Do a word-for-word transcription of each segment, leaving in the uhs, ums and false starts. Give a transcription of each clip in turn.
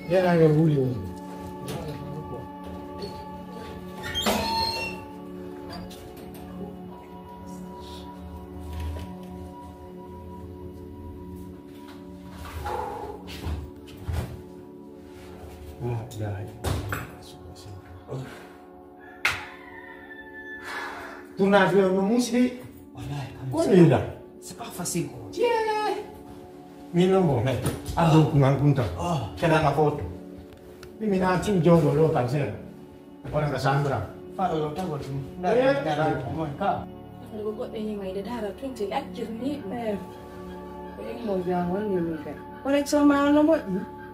Yeɗaangal wuuli woni. Tournage ɓe no muusi de. Wallahi, kam ko c'est ni la. C'est pas facile, quoi. Min non bon, mais ado kunan kunta. Oh, kela na foto. Mimi na tin jogo lo kan sera. Ora ka Sandra. Fa lo ta go tin. Da da mo ka. Ko goɗɗo yimayde dara tunti accirni. Eh. Ko en mo jangol ni mun ka. Connexion ma no mo.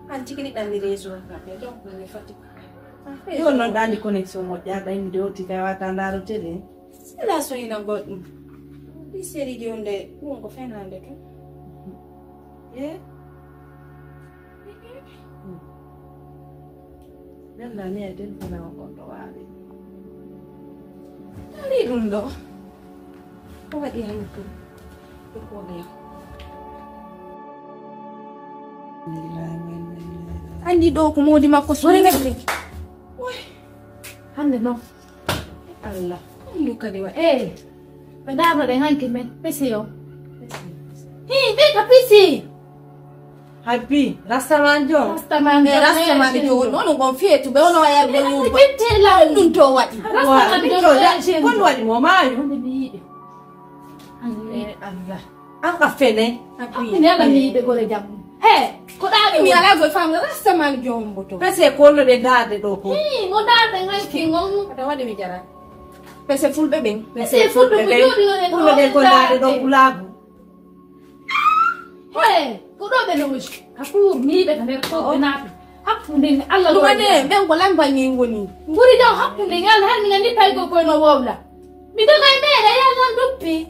An tikini dan ni réseau ka. Donc ni fati. Yo non dandi connexion mo ja dan do ti ka wata ndaro tele. Sila so ina goɗɗum. Ɗi série ɗi on de ɗum ko fenande tun. Ye. Nanda ni e telefonawa kon ɗo waawi. Ari ɗum ɗo. Ko waɗi hen ko? Ko ko ɗo. Andi ɗo ko modi makko sori. Hande non. Allah. Ɗum kadi wa. Eh. Ɓe daaro ɗen hanki men. Pesi yo. Hi, ɓe ka pisi. Habbi, rastaman jo. Rastaman jo. Rastaman jo. Nono gon fietu be ono ya be lu. Bitte la ɗum to waɗi. Rastaman jo. Kon waɗi mo maayo. Eh, Allah. An ka fene. Ni ala mi yiɓe gore jam. He, ko ɗaɗo mi ala go fam rasta man jombo to. Pese ko lo de dade ɗo ko. Hi, mo dade ngai ki ngom. Kata waɗi mi jara. Pese fulɓe ɓen. Pese fulɓe ɓen. Fulɓe ɓen ko dade ɗo kulagu. He, ko ɗo ɓe loji. Akur mi ɓe ka nder ko ɓe naata. Hakkunde ni Allah. Ɗum ade ɓen ko lamba ni woni. Nguri daw hakkunde ni Allah, har mi nani paygo ko no wowla. Mi doga e meɗa ya non duppi.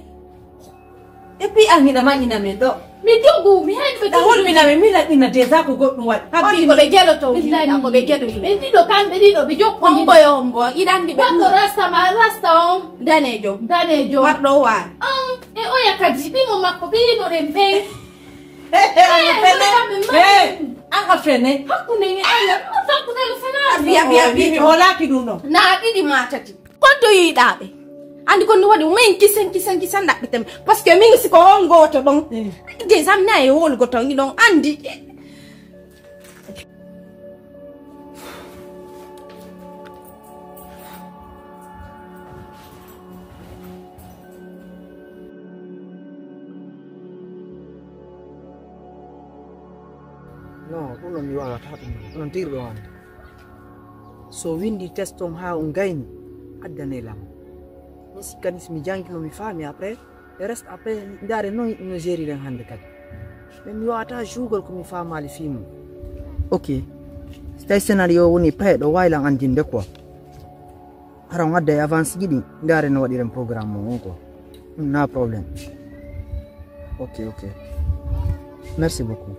Et puis an hiɗa mañina men ɗo. Mi dogu mi hen ɓe da holmina men mi laɓɓina déjà ko goɗɗum waɗi. Habbi ko ɓe geloto. Billahi ko ɓe geloto. Ɓe ɗiɗo kamɓe ɗiɗo ɓe jokko. Hombo yo hombo iɗa andi ɓe. Wadɗo rasta ma rasta on. Danejo. Danejo. Warɗo wa. An e oya kadi ɗimo makko ɓe yiɗoɗen ɓen. An ka fene. An ka fene. Hakkunde ni Allah. Hakkunde ni fena. Abi abi abi mi holaki ɗum ɗo. Na ɗiɗi ma tati. Konto yiɗaaɓe. Andi kon waɗi men kisen kisen kisen ɗaɓɓiten. Parce que min si ko on goto ɗon. Des am na e wol goto ngi ɗon andi. Non, ɗum ɗo mi wawata ɗum. Onon tigi ɗo wonde. So windi test on haa on gayni, addanay lam. Mi sikkani si mi jangi no mi faami après, le reste après ndaare noon no gérir en hannde kadi. Mais mi wawata juugol ko mi faamaali fii mum. Ok. So tawi scénario woni payɗo waawi lan anndinde quoi. Hara on adda e avance ji ɗi ndaare no waɗiren programme mum on quoi. Ɗum na problème. Ok, ok. Merci beaucoup.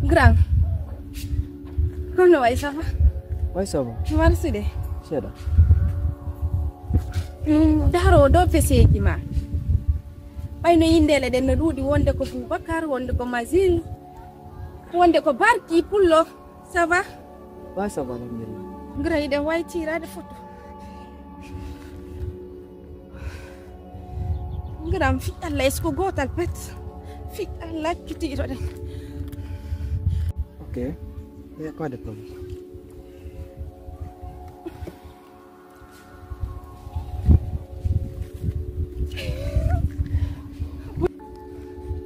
Grand. Hono way ça va? Way ça va? Marsude. Seeɗa. Mm, daro ɗo peseji ma. Ɓayno yindeele ɗen no ɗuuɗi, wonde ko Boubacar, wonde ko Mazil, wonde ko Barki Pullo. Ça va? Wa ça va, alhamdulillah. Ngira hiɗen wawi tirade photo. Ngiram fi Allah est-ce que gotal pet? Fi Allah kitiɗo ɗen. Ok. Il n'y a pas de problème.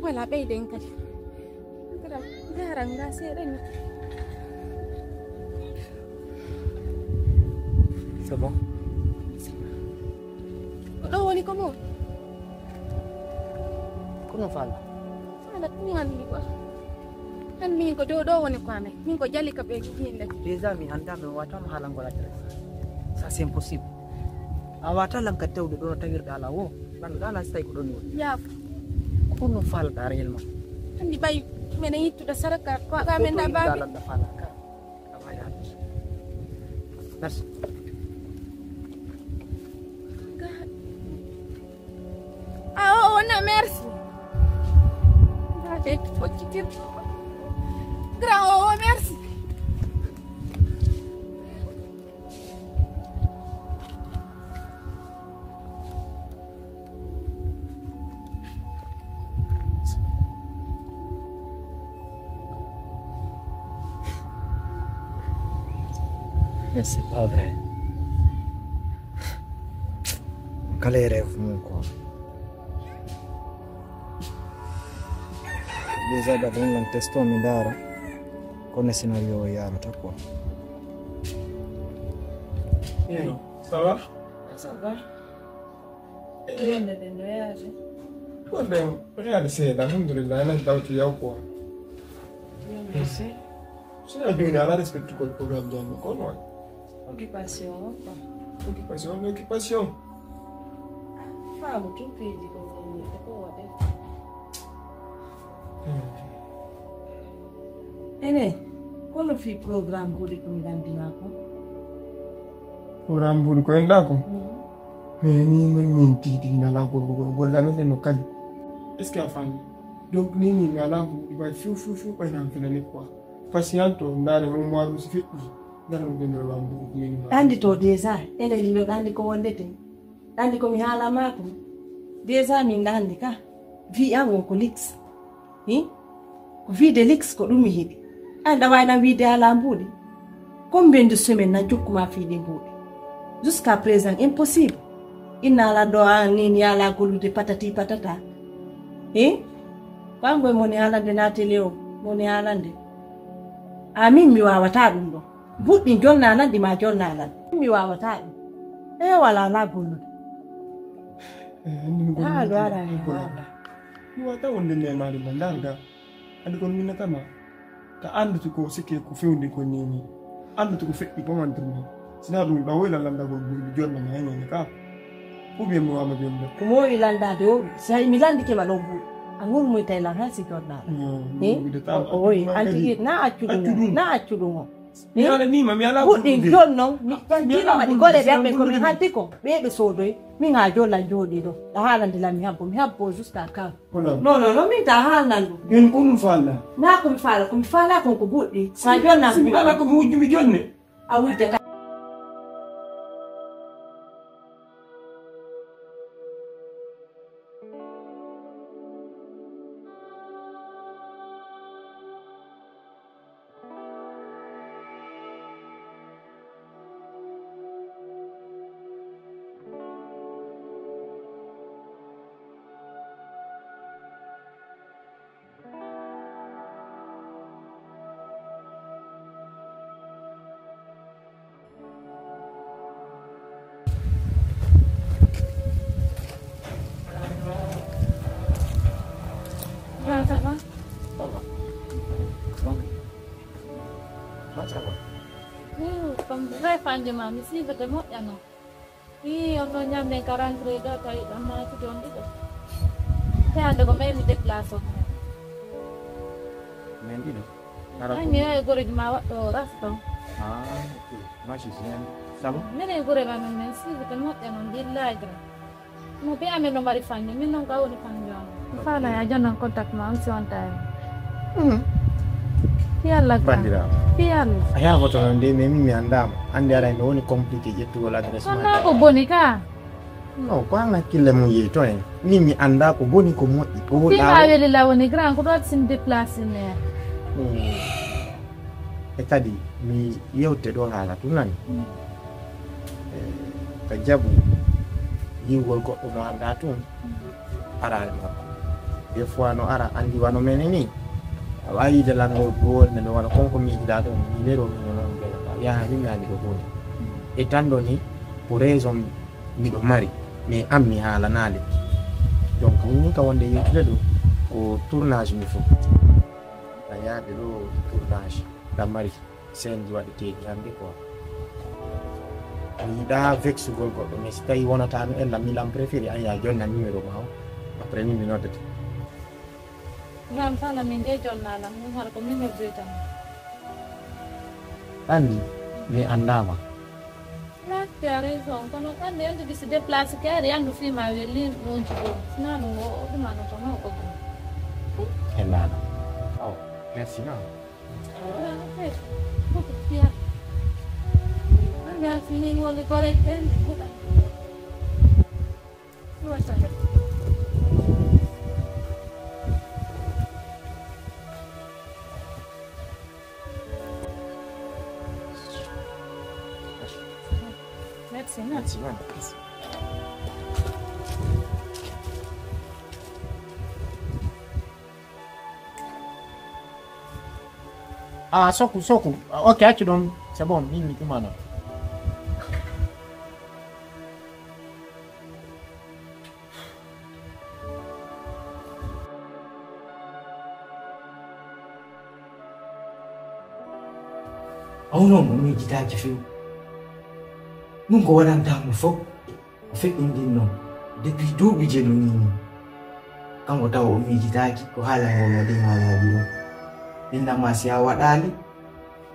Voilà, ɓeyden kadi. Ngiram, ngiram, ngiram, seeɗa ni. C'est bon. Ko ɗo woni ko mo? Ko no fala? Fala ko mi andi ko. An min ko ɗo ɗo woni ko amen. Min ko jali ka ɓe yinde. Déjà mi handa mi wata mo hala ngol adresse. Ça c'est impossible. A wata lan ka tawde ɗo no tawirɗa ala wo. Lan ɗa lan stay ko ɗon woni. Ya. Ko no falɗa réellement? Andi ɓay men yittude saraka ko aga men da babi. Lan da fala ka. Merci. Na merci. Ndade ɓoccitirɗo. Grand o, o merci. Mais c'est pas vrai. Kala e rêve mum quoi. Déjà da ɗum lan testo mi ndaara. Kono scénario o yarata quoi. Hey, ça va? Ça va? Yonde ɗen no yaade? Ko ɗen reyaade seeɗa, alhamdulillah, enen tawti yaw quoi. Yonde se? Sina jooni ala respectugol programme janngo ko noon. Occupation o quoi? Occupation on occupation. Faamu tun piiji ko woni ko waɗe. Ene, kono fii programme buɗi ko mi landinaa ko? Programme buɗi ko enɗa ko? Mais ni min min titi ngalaa gollugol golle amen ɗen no kadi. Est ce que a faami? Donc ni min ngalaa buɗi ɓay few few few ɓay nan filani quoi. Patient o ndaare on mois si feƴƴi ndaare on ɓenɗo lambuɗi min. Ɗandi to déjà, ene ɗino ɗandi ko wondete. Ɗandi ko mi haala maa ko. Déjà min ɗandi ka. Wi an on ko lix. Hi? Ko wiide lix ko ɗum mi yiɗi. An ɗa waawi nan wiide alaa mbuuɗi. Combien de semaine nan jokkuma fii ɗi mbuuɗi? Jusqu'à présent impossible. Inna ala ɗo an ni ni ala gollude patati patata. Hi? Ko an goy moni haalande na télé o moni haalande. Amin mi wawata ɗum ɗo. Buɗɗi jolna lan ɗi ma jolna lan. Mi wawata ɗum. E wala na gollude. Haa ɗo ara e wala. Mi wata wonde nemaade ma ndarga. Andi kon minnatama. Ka andutu ko sikke ko fewndi ko nini. Andutu ko feɗɗi ko mantirma. Sina ɗum ɗawoy la landagol buuɗi jonna ma heñene ka. Ou bien mi wama jonna. Ko mowi landade o si hay mi landike ma ɗon buuɗi. A ngol moy tay lan hay si jonna. Ni? Oy anti na accu ɗum na accu ɗum o. Mi haala ni ma mi ala buuɗi. Buɗɗi jon non mi tantino ma ɗi gole ɓe ɓe ko mi hanti ko ɓe ɓe sodoy. Min ha jonna jooɗi ɗo. Ɗa haalande lan mi habbo mi habbo jusqu'à quand? Non non non min ta haalnan ɗum. Min ko ɗum faalɗa? Na ko mi faala ko mi faala kon ko buuɗi. Sa jonna. Si mi ala ko mi wujju mi jonne. A wujjata. Comme vrai fan de ma mi sivete moƴƴa non. Ii on ɗon ñamde ka rentrée ɗo tawi ɗon maaki ɗon ɗiɗo. Te hannde ko maymi déplacé on. Men ɗiɗo. Ay mi yawi goreji ma waɗɗo ras ɗon. Ah, ok. Machi bien. Sabo? Minen gure ma men men sivete moƴƴa non billahi gra. No be amen no mari fande min non ka woni fande on. Fala ya jonnan contact ma on si on time. Hmm. Yalla ka. Bandira. Yalla. A yagoto non de mais min mi andama. Andi ara no woni compliqué ƴettugol adresse ma. Ko boni ka. No ko an hakkille mum yehi to en. Min mi anda ko boni ko moƴƴi ko. Sima weli lawoni grand ko ɗo sin déplacé ne. Hmm. E kadi mi yewte ɗo haala tun nani. Ka jaɓu yiwgol goɗɗo mo anndaa tun, ara e makko. Des fois no ara anndi wano mene ni. A waawii de lanndoo duwol nde wano kon ko miijiɗaa ɗon, mi wero mi nonon mbela ka yaha ni mi anndi ko huunde. E tanndo ni ko raison miɗo mari, mais an mi haalanaali. Donc min ni ka wonde yewtude ɗo ko tournage mi fof. A yaade ɗo tournage ɗan mari. Seen ji waɗeteeɗi hannde quoi. Mi yiɗaa vexugol goɗɗo mais si tawii wonataano ella milan préféré an yaa jonna numéro ma o après min mi noddete. Ngam fala min de jonna lam ɗum hara ko numéro deux tan. Anndi mi anndaama. Tu as raison, kono ande ande gisi déplacé ke ari andu fima welin ɗon ci ɗo. Sina ɗum o ɗum ano kono o ɗum. Hellano. Oh, merci non. Merci ni woni correct. Merci, merci. Ah, soku, soku. Ah, ok, accu ɗon. C'est bon, min mi ɗumano. Aw non, o miijitaaki few. Ɗum ko waɗantaa mo fof, o feƴƴinɗin noon. Depuis duuɓi jeɗu nii nii. Kanko tawa o miijitaaki ko haala ngol waɗi haalaaji ɗum. Innama si a waɗaali,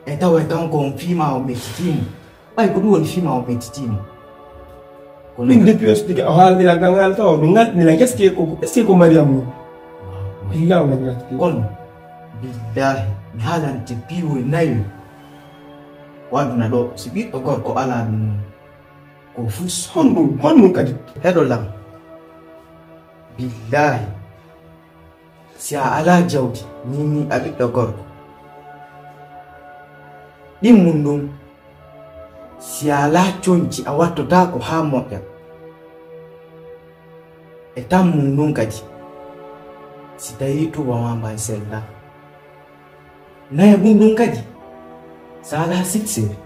e tawa e kanko on fiima o mettitii mo. Ɓay ko ɗum woni fima o mettitima. Min depuis o expliqué o haalnira gangal taw mi ngalɗinira gaskiye ko gaskiye ko Mariam mo. Billahi wala gaskiye. Kono billahi mi haalante piiwoy nayo. Waduna ɗo si ɓiɗɗo gorko ala ɗum non. Ko fus honɗum honɗum kadi. Heɗo lam. Billahi. Si a alaa jawdi, nii nii a ɓiɗɗo gorko. Ɗimmun ɗum, si a alaa coñci a wattotaako haa moƴƴa. E tammun ɗum kadi, si tawii tuuba maa mbaay sella. Nayaɓun ɗum kadi, si a alaa siksee.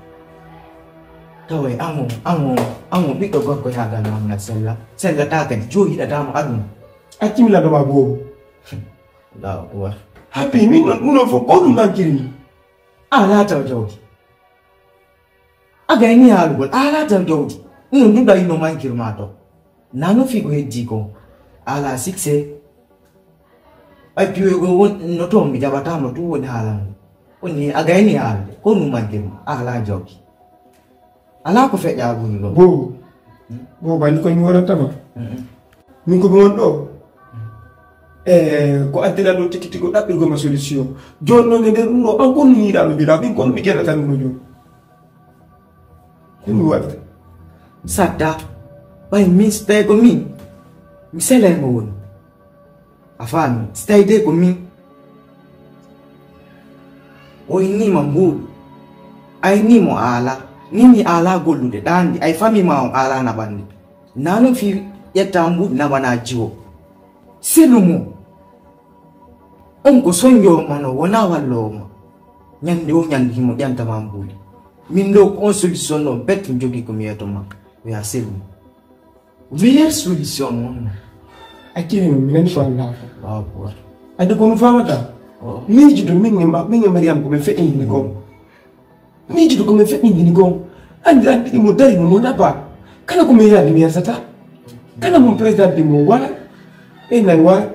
Tawa e an o, an o, an o ɓiɗɗo gorko yaagal maa ngal sella. Sellataa kadi, joo hiɗataa mo aduna. Accimi ladoma boobo. Allahu akbar. Happy min non ɗum ɗon fof ko ɗum mankiri mi. A laataw jawdi. A gayni haalugol a laataw jawdi. Ɗum ɗum ɗa ino mankir ma to. Nano fi ko heddi ko. Ala succès. Ay piwe won no to mi jaɓata no tu woni haalan. Woni a gayni haalde ko ɗum mankir ma a la jawdi. Alaa ko feƴƴa ɓuri ɗo. Boobo. Boobo, anndi ko mi wonanta ma. Min ko mi won ɗo. E ko addina ɗo tigi tigi o ɗaɓɓirgo ma solution. Jooni noon e nder ɗum ɗo, an ko ɗum yiɗa no mbiɗa, min ko ɗum mi jeɗata ɗum ɗo jooni. Ko ɗum waɗata. Sadda, ɓay min so tawi ko min, mi selay mo woni. A faami? Si tawi de ko min, o inni ma mbuuɗu, a inni mo aala, ni mi aala gollude ɗaanɗi, ay fami ma on aala naɓande. Na non fi ƴetta mbuuɗu naɓana jiwo. Selu mo. On ko sonjoo ma no wona wallowo ma. Ñande o ñande himo ƴanta ma mbuuɗi. Min ɗo ko on solution ɗo bet mi jogii ko mi yeeto ma. Oya selu mo. Meilleure solution noon. Accini mi nani ko Allah ko. Allahu akbar. Adde ko no famata. Miijude min e ma min e Mariam ko min feƴƴindini kon. Miijude ko min feƴƴindini kon. Anndi an ɗiɗi mo dari mo mo naba. Kala ko min yaadi mi yasata. Kala mo président ɗi mo wala. Ɓe nan wala.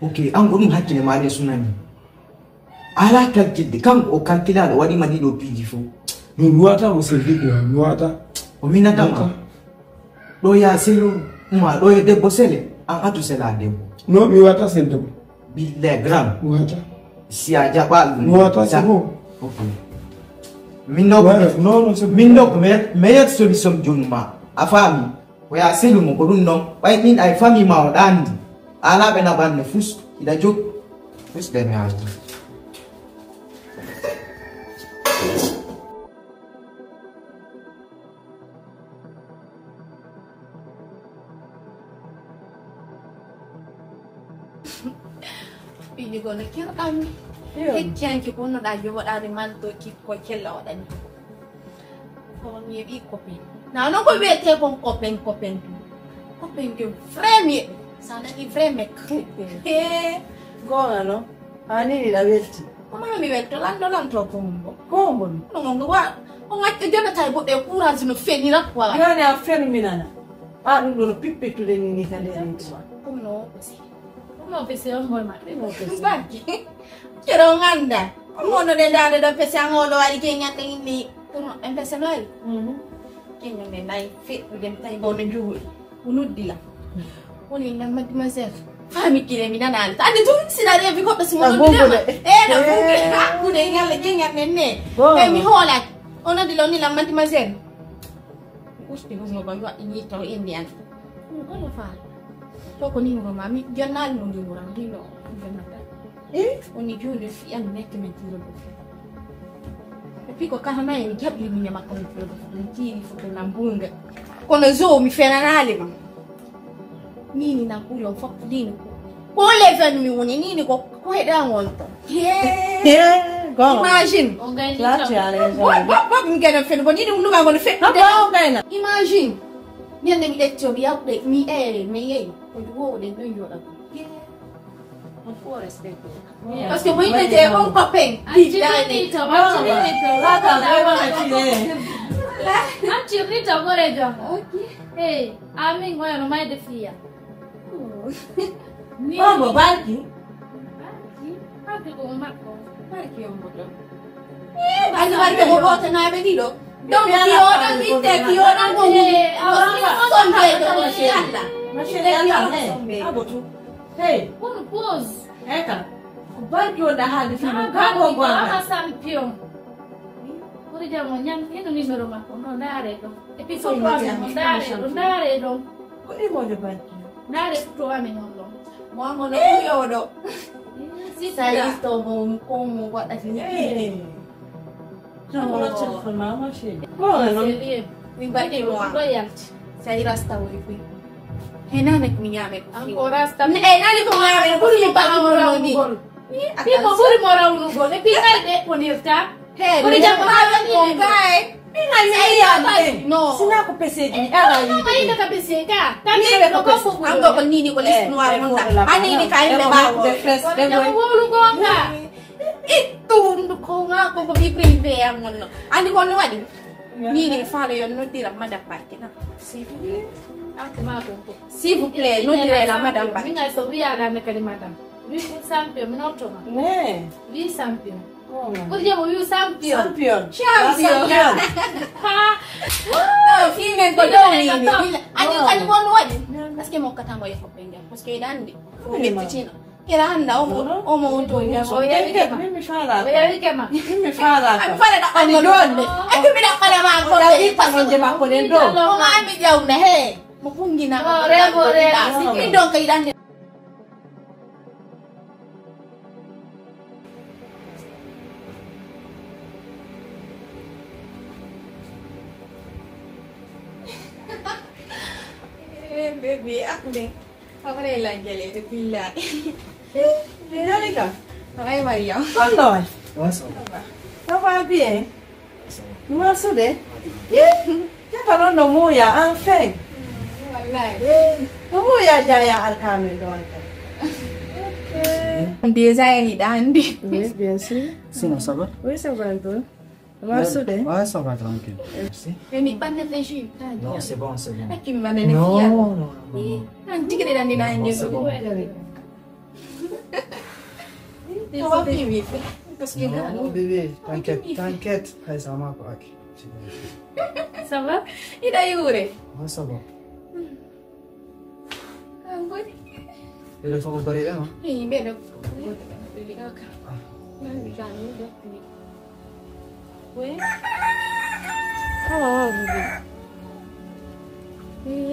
Ok, an ko ɗum hakkille ma ɗe sunani. Ala calcul de kanko o calculaɗo waɗima ɗiɗo piiji fof. Min mi wata mo selliɗo mi wata. O minatama. Ɗo ya selu ma ɗo e debbo sele an atu sela debbo. No mi wata sel debbo. Bille grand. Mi wata. Si a jaɓa ɗum. Mi wata c'est bon. Ok. Min ɗo ko min ɗo ko meilleure solution jooni ma a faami. Ko ya selu mo ko ɗum noon ɓay min ay fami ma o ɗaandi alaa ɓe naɓanne fus iɗa jog fus ɓe mi aldi. Ɓiɗi gono kerɗami. Heccanki bonnoɗa jogoɗade manto kikko cella waɗani. Kono mi yeɓi copain. Na non ko wiyete kon copain copain tu. Copain ke vrai mi yeɓi. Sa nani vrai mec. He. Goonga non. Ani ɗiɗa welti. Koma mi welto lanɗo lanto ko mum bo. Ko mum. No mo wa. O ngacce jonata e goɗɗo e courage no fenira quoi. Yoni a fenu minana. A ɗum ɗo no pippittude ni ni ka nder. Ɗum no. Ɗum no pese on boy ma. Ɗum no pese. Baggi. Kero nganda. Ɗum no de dade do pese an o ɗo waɗi ke ñande inni. Ɗum no en pese no ari. Mhm. Keñol ne nayi feɗɗude mi tawi mbo no juuɗi. O noddi lam. Woni nan mademoiselle. Fami kile mi nanaani. Andi tun sina reewi goɗɗo si mo noddi lam. E na buuki hakkunde e ñalla jeñat nen ne. E mi hoolaaki. O noddi lam ni lam mademoiselle. Mi usti husno ba mi waɗi ni taw indi an. Kono faala. Ko ko numéro ma mi jonnaali mo numéro am hino jonnata. Eh? Woni jooni fiyan nekk men tiro ɗo. E piko kala na en jaɓli mi ñama kono tiro ɗo. Min tiiri foto na mbunga. Kono zo mi fenanaali ma. Nini na ɓuri on fof nini ko. Ko le fen mi woni nini ko ko heɗa on to. Gonga. Imagine. On gagne. Là, tu as raison. Wa wa wa mi gana fen ko nini luga ngol fe. Imagine. Ñande mi ɗecco mi yawɗe mi e mi yeyi ko woɗen ɗon yoɗa. On faut respecter. Parce que moi j'étais un copain. Anti Rita Borejo. Hey, amin ngoya no mai de fiya. Mambo barki. Barki. Barki ko makko. Barki on bodo. Andi barke ko goto na ɓe ɗiɗo. Donc ki oɗon itte ki oɗon ko hunde sonde ko machallah. Machallah. Abotu. Hey. Kono pause. Eka. Ko barki o da haalde fii mo ka ko gonga. Ama champion. Kori jamo ñam ino numéro makko no ndaare ɗo. Et puis photo amen no ndaare ɗo ndaare ɗo. Ko ɗi mo de barki. Ndaare photo amen on ɗo. Mo amo no ɓuri oɗo. Sa yisto mo ko mo waɗata ni. Hey. Min mbaɗi mo an. Sa i rasta woni kuy. He nane ko mi ñaame ko. Encore rasta. E nani ko ñaame ko ɓuri mi baɗa mo rawni. Ɗi ko ɓuri mo rawnugol e ɓingal ɓe ponirta. He ɓuri jam ko haala ko gay. Ɓingal mi yiya ɗum. No. Sina ko peseji mi ala yiɗi. Mayta ka pese ka. Tan ko ko ko. An ko ko nini ko les noir mon ta. Anini ka yimɓe ɓaawo. Ɓe wolu gonga. Ittu hunduko ŋa ko ko ɓi privé am wonno. Andi ko no waɗi? Ni ni faalo yo noddira madame Barke na. S'il vous plaît. S'il vous plaît, noddira la madame Barke. Minga so wiya la ne kadi madame. Wi champion mi notto ma. Ne. Wi champion. Ko je mo wi champion. Champion. Champion. Ha. Fi men ko do ni. Andi kan ko no waɗi? Parce que mo kata mo yako penga. Parce que dandi. Ko ɓe fitina. Kira hannda omo omo on to ñam o yawi kema. Min mi faala. O yawi kema. Min mi faala. Ami fala da on don. E ko mi da fala ma ko. Ya wi pa non je ma ko den do. O ma mi jawna he. Mo kungina. O rebo rebo. Min don kay dan. Eh, baby, akde. Amarela jaleede billahi. Jalika. Ay Mariam. Kon ɗo waay? Wa ça va? Ça va bien. Wa ça va? Marsude. Jaka ɗon no muuya enfin. Wallahi. No muuya jaya alkamin ɗon. Déjà en yiɗa andi. Oui, bien sûr. Sinon ça va? Oui, ça va un peu. Marsude. Ouais, ça va tranquille. Merci. Mais mi ɓanna fenshi. Non, c'est bon, c'est bon. Aki mi ɓanna ne fiya. Non, non, non, non. An tigi de dandi na ande. C'est bon. Parce que non, bébé, t'inquiète, t'inquiète. Hay ça m'a pas aki. Ça va? Ida yure. Ouais, ça va. Ɓeɗo fof ko bariɓe ma? Eyi, ɓeɗo.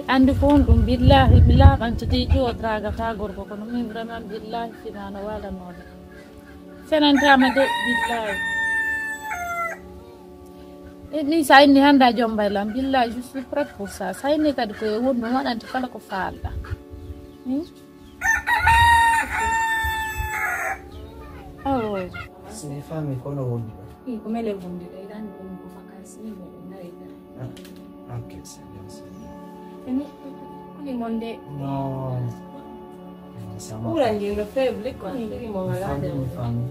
Andi ko on ɗum billahi mi laaɓanta de ƴootiraga fa gorko kono min vraiment billahi finano walanode fenantama de billahi. E ni sa inni hannde a jombay lam billahi je suis prête pour ça sa inni kadi koye wonno waɗante kala ko faalɗa. Awo. Sini fami kono woni ɗo. Ko mele wonde ɗo iɗani woni ko vacances ni mo ɗo nayi ɗo. Ok, c'est bien, c'est bien. Ni monde. Non. Ɓura ngel no faible ko ni ɗo mo ngala de. Fami fami.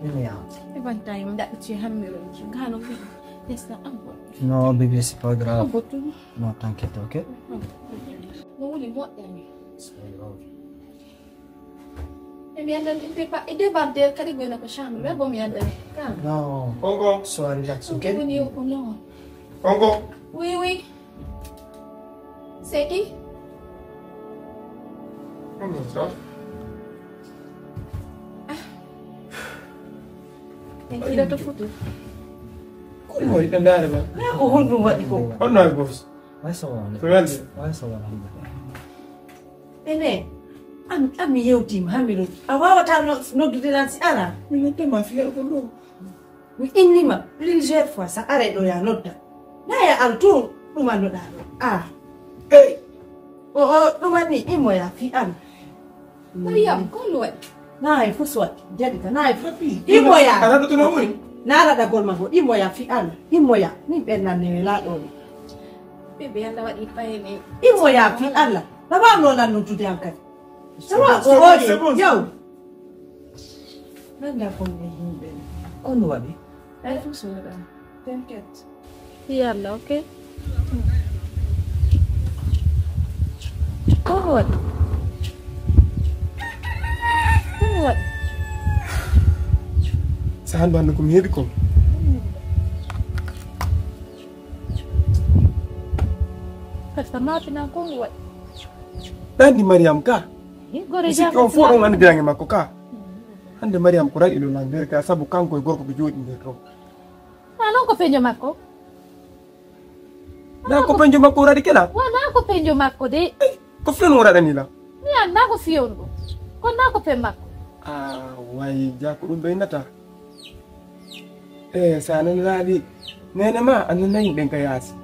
Ni ya. E ban time da ci hamiro ci ngano fi. Testa ankol. Non, bébé, c'est pas grave. Non, t'inquiète, ok? No woni moƴƴani. C'est pas grave. E mi andan inde pa inde bandeer kadi goyna ko chambre mais bon mi andan. Non. Sois relax, ok? Woni ko non. Konko. Oui, oui. C'est qui? Konko, ça va? En hiɗa to futu. Ko mo yiɗa ndaare ma? Na ko honɗum waɗi ko? Honno e bof? Way so wonde. Ko welde. Way so wonde. Ene, an an mi yewtima hamiɗo. A wawata no- noddude lan si ala. Mi noddama fiya ko ɗo. Mi innima plusieurs fois sa are ɗo ya nodda. Na ya al tour ɗumannoɗa ɗo. A. Ey. O o ɗumanni immoya fi an. Mariam, ko no waɗi? Na hay fus waɗi. Jadita na hay fus. Immoya. Ana ɗo tono woni? Na raɗagol ma go immoya fi an. Immoya. Min ɓen nan ne wela ɗo. Bébé, Allah waɗi payne. Immoya fi Allah. Na wawno lan noddude an kadi. Sawa o C'est bon, woni c'est bon. Yow. Nanda kon e yimɓe. Ko no waɗi? Ay, fus waɗa. T'inquiète. Yalla, ok. Ko no waɗi? Ko no waɗi? Sahan banno ko mi heɓi ko. Kadi sa mafina ko no waɗi? Ɗandi Mariam ka. Gore Sikki on fof ɗon anndirange makko ka. Hannde Mariam ko raɗi ɗo lan nder ka sabu kanko e gorko ɓe jooɗi nder ɗo. Na non ko feño makko. Na ko penjo makko o raɗi kela? Wona ko feño makko de. Ko fen o raɗani la? Mi annda ko fiyongo. Ko na ko fen makko. Ah, way ja ko ɗum ɓeynata. E sa naniraɗi nene ma a nanayi ɗen ka yaasi.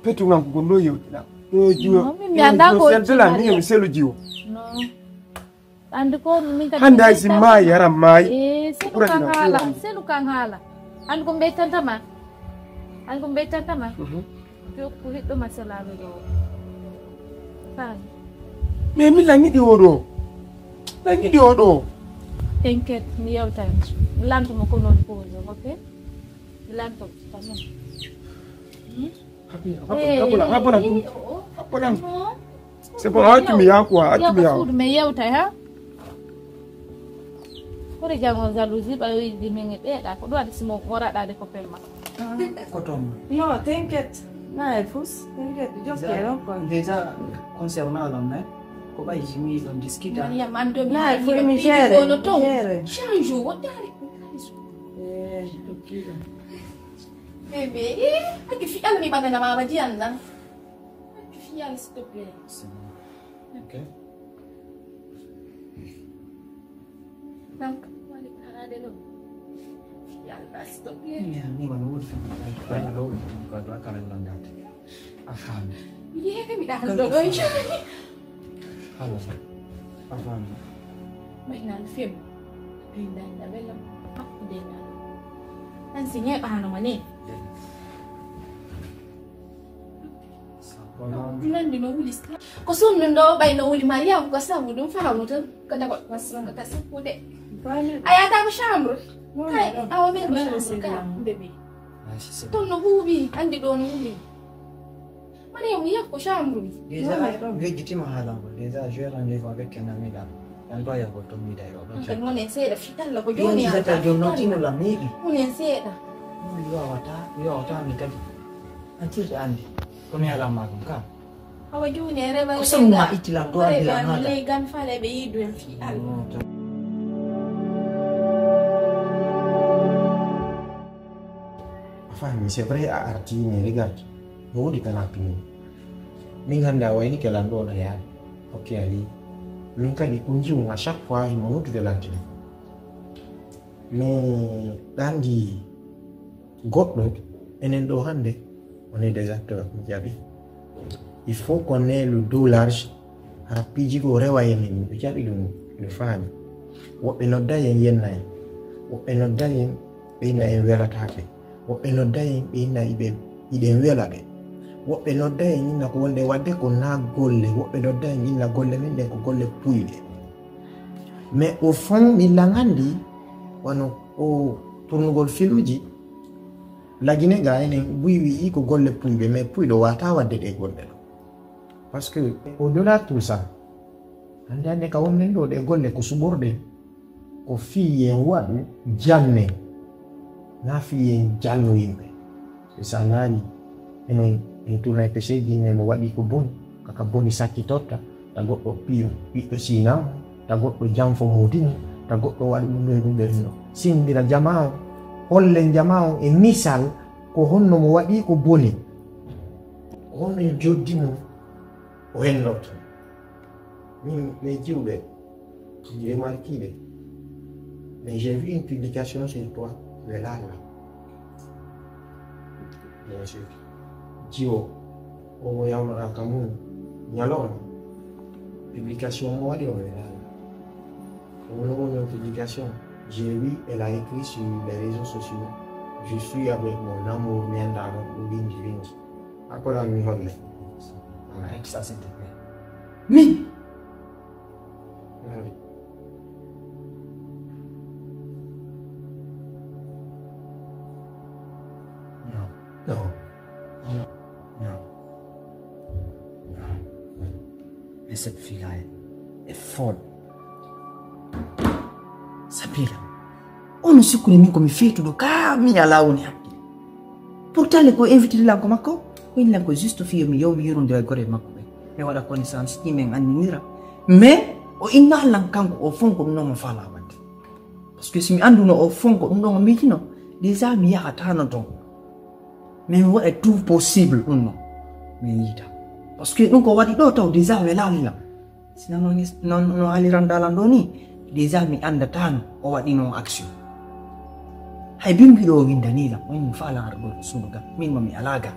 Petugan ko gonɗo yewtiɗa ɗo jiwo. Mi annda ko Seltela ni mi selu jiwo. Andi ko min kadi hande hay si maayi aran maayi. Eh, selu kan haala selu kan haala. Andi ko mbeytantama. Andi ko mbeytantama. Jokku hiɗɗo ma selaɓe ɗo. Faami. Mais mi langiɗi o ɗo. Langiɗi o ɗo. T'inquiète, mi yewtan. Mi lantomo ko non pose, ok? Mi lantomo. Tamam. Haɓɓolan haɓɓolan haɓɓolan. C'est bon, a accumi ya quoi, a accumi ya. Suudu men yewtay ha. Hore jango jalousie ɓayoyidi men e ɓeeɗa ko ɗum waɗi simo o raɗade ko pelma. Ko toon. Non, t'inquiète. Na e fus. T'inquiète, jokke ɗon kon. Déjà concernant l'homme, hein, ko ɓay jimi ɗon discuta. Mariam an do mi Na e fus mi géré. Géré. Change o woddare. Eh. Bébé, eh, hake fi Allah mi ɓanana mama diyan nan. Hake fi Allah s'il te plaît. Ok. Nanka wali parade ɗo. Fi Allah s'il te plaît. Ya ni wano wodi fen. Wano wodi fen ko do kala langate. A faami. Yehe mi ɗa hanɗo ɗo joni. Hala. A faami. Ɓay nan fem. Ɓay nan na bella. Hakkude nan. An si ñeɓano ma ne. Nandi no wuli. Ko sonndu ɗo ɓay no wuli Mariam ko sabu ɗum fawno tan. Ko dago masma ko ta sappude. A yata ko chambre. Kay awa men ko chambre ka bébé. Ton no huuɓi andi ɗo no wuli. Mariam yah ko chambre. Déjà, wejjitima haalan ko déjà j'ai rendez-vous avec un ami là. An ɗo yahgol ton mi dayo ɗon. Kadi wonen seeɗa fi Allah ko joni. Jata jom noon tino lam miiɗi. Wonen seeɗa. Yowata yowata mi kadi. An tirɗe andi. Ko mi halan ma ɗum ka. Awa joni e rewa. Ko sabu ma itti lam ɗo andi lam haala. Ley gan fale ɓe yidu en fi Allah. A faami, c'est vrai a arti, mais regarde, no woodi kala pini. Min hannde a wayni ke lan ɗo na yaade. Ok, ali. Min kadi ko jiwum à chaque fois himo noddude lan téléphone. Mais ɗandi goɗɗo enen ɗo hannde on est des acteurs mi jaɓi. Il faut qu'on ait le dos large. Hara piiji goo rewa en min mi jaɓi ɗum mi faami. Woɓɓe nodda en yenna en. Woɓɓe nodda en ɓe inna en welataake. Woɓɓe nodda en ɓe inna iɓe iɗen wela ɓe. Woɓɓe nodda en inna ko wonde waɗde ko naa golle. Woɓɓe nodda en inna golle men ɗen ko golle puyɗe. Mais au fond min lan anndi wano o tournugol filmji lagine ga enen buy wi'i ko golle puyɓe mais puyɗo wata waɗde ɗe golle ɗo. Parce que au delà tout ça hannde hannde ka wonɗen ɗo ɗe golle ko suɓorɗe. Ko fii yen waɗu janne na fii yen jannu yimɓe. Sa laari, enen en tourna e peseji, enen mo waɗi ko boni, kaka boni sakkitorta, ta goɗɗo piyo ɓiɗɗo Sina, ta goɗɗo janfo Modini, ta goɗɗo waɗi ɗum ɗo e ɗum ɗo e ɗum ɗo. Sindira jama on, hollen jama on e misal ko honno mo waɗi ko boni, ko honno e joddi mum o hennorto. Min, les jiwɓe, j'ai remarqué, mais j'ai vu une publication sur toi, le lala. Bien sûr. Jiwo, o mo yawnoɗa ka mum, ñalawma. Publication mo waɗi o le lala. Au moment de publication, j'ai vu, elle a écrit sur les réseaux sociaux, je suis avec mon amour, mi annda mo, o windi, windi. Akola mi holle. Arrête ça, s'il te plaît. Min. Non. Non. Non. Non. Mais cette fille-là est, est folle. Sabila, ono sikkuni min ko mi feetuɗo ka mi ala woni hakkille. Pourtant le ko invité lan ko makko, ko in lan ko juste fiyo mi yow mi yurundira e gorel makko ɓe. Mi waɗa connaissance ɗi men anndinira. Mais o inna lan kanko o fon ko ɗum ɗon o faala wadde. Parce que si mi annduno o fon ko ɗum ɗon o miijino, déjà mi yahatano ton. Mais mi waɗa tout possible ɗum non. Mi yiita. Parce que ɗum ko waɗi ɗo taw déjà welaali lan. Si non, non, non, no haaliranta lan ɗo ni, déjà mi anndatano o waɗi non action. Hay bimbi ɗo o windani lan, o mi faala argol suudu ga, min mo mi ala ga.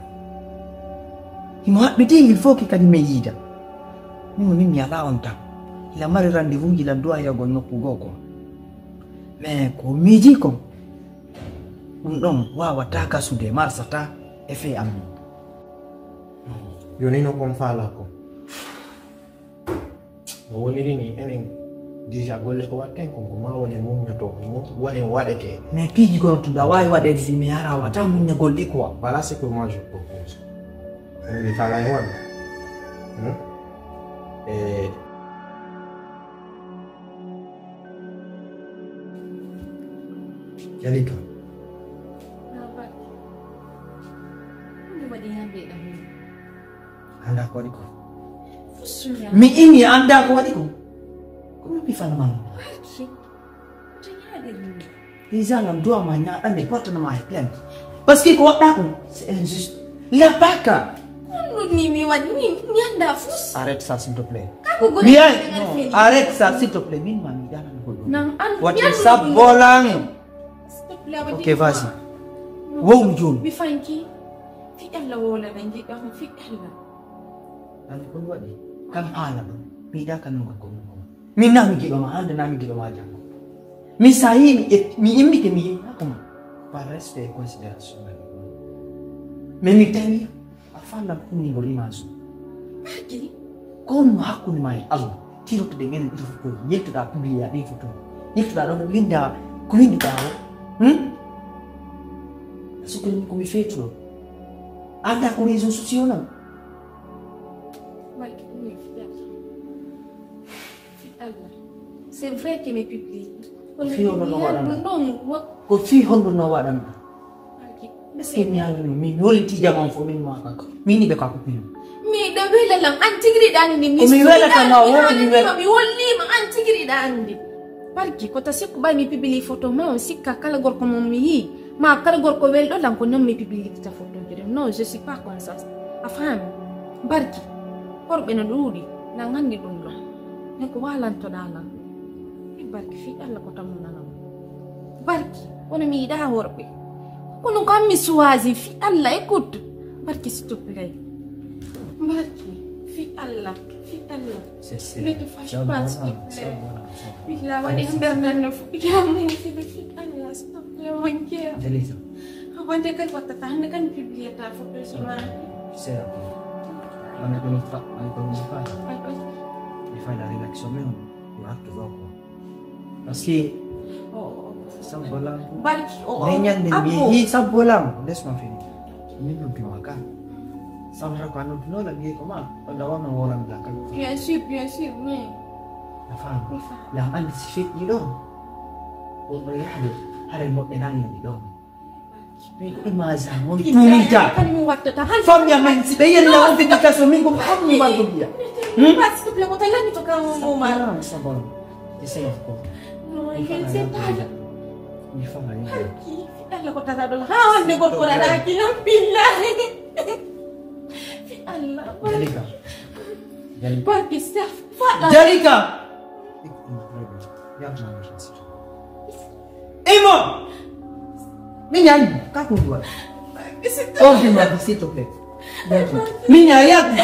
Himo haɓɓiti, il faut que kadi mi yiida. Min mo min mi ala on tan. Ila mari rendez-vous ji lan duwa yagol nokku goo ko. Mais ko miiji kon, ɗum ɗon waawata gasude, marsata effet am. Yoni no kon faala kon. No woniri ni, enen déjà golle ko watten kon, ko ma woni muññoto, ko mo woni waɗete. Mais piiji gono tun ɗa waawi waɗeede si mi yara wata muññagol ɗi quoi. Voilà ce que moi je propose. Enen mi faala e wonde. Hmm? E Jalika. Anda ko waɗi ko. Mi ini anda ko waɗi ko. Ko mi pifan man. Déjà lam doit ma ñaɗande porte na ma e plainte. Parce que ko waɗɗa ko c'est injuste. La baka. Kono ni mi waɗi ni mi anda fus. Arrête ça s'il te plaît. Kako goni. Bien. Arrête ça s'il te plaît. Min ma mi dana ko. Nan an. Wati sabolang. S'il te plaît. Ok, vas-y. Wow jun. Mi fanki. Fi Allah wala nan ji ɗo fi Allah. An ko waɗi. Kam hala ɗo. Mi da kan no ko. Min na mi giɗo ma hande na mi giɗo ma jango. Mi sayi mi ƴetti mi immike mi yehi hakuma. Par respect et considération. Mais mi tawi a fallan kunningol image. Barki. Ko honno hakkunde ma e Allah? Tirotude ngene ɗiɗo fof ko yettuɗa publiya ɗi foto. Yettuɗa ɗon winda ko winduɗa o. Hmm? Sukuni ko mi feetuɗo. Anda ko réseaux sociaux nan. Barki. Fi Allah. C'est vrai que mi publie. Ko fii honno no waɗanɗa? Ko fii honno no waɗanɗa? Est-ce que mi haalino min mi holliti jaman fof min ma kanko? Min ni ɓe ka ko pino. Mi ɗo wela lam an tigi ɗiɗa anndi mi. Ko mi welata ma woni mi wela. Mi hollima an tigi ɗiɗa anndi. Barki ko ta sikku ɓay mi publie photo ma on sikka kala gorko mon mi yii ma kala gorko welɗo lan ko non mi publie ta photo jere. Non, je suis pas comme ça. A faami? Barki. Horɓe no ɗuuɗi. Na nganndi ɗum ɗo. Ne ko walantoɗa lan. Fi barki fi Allah ko tammu nanam. Barki. Kono mi yiɗa horɓe. Kono ko an mi suwaji fi Allah, écoute. Barki s'il te plaît. Barki fi Allah. Fi Allah. C'est sérieux. Ne te fâche pas, s'il te plaît. Billah waɗi nder nan no fuɗɗi yamu fi fi Allah, s'il te plaît, mon cœur. Jalisa. Wonde kadi wattata hannde kadi mi publiyata photo ji ma. Sera ko. Wona ko mi fa, wona ko mi fa. Mi fa la rédaction même. Yo artu ɗo ko. Parce que sabbolam. Barki o. Ne ñande mi yi sabbolam. Laisse-moi finir. Min ɗum pima ka. Sabra ko annon tunola mi ko ma. Wala wona wona la ka. Bien sûr, bien sûr, mais. La femme. La andi si fit ɗo. Wonɗo yahde. Hare moƴƴe nan ɗo. Min ko image am on tuuminta. Kadi min wattata han. Famille amen si ɓe yenna on fiti kaso min ko famille man ko mbiya. Hmm? Parce que le ko talani to kan mo ma. Ah, c'est bon. Essaye encore. Non, mi fala c'est pas. Mi fala. Harki, Allah ko tata ɗon. Ha hande gorko raɗaki yam billahi. Fi Allah. Jalika. Jalika. Barki sef. Fala. Jalika. Imo. Min yaani ka ko duwa. Oh, je m'en, s'il te plaît. Min yaani.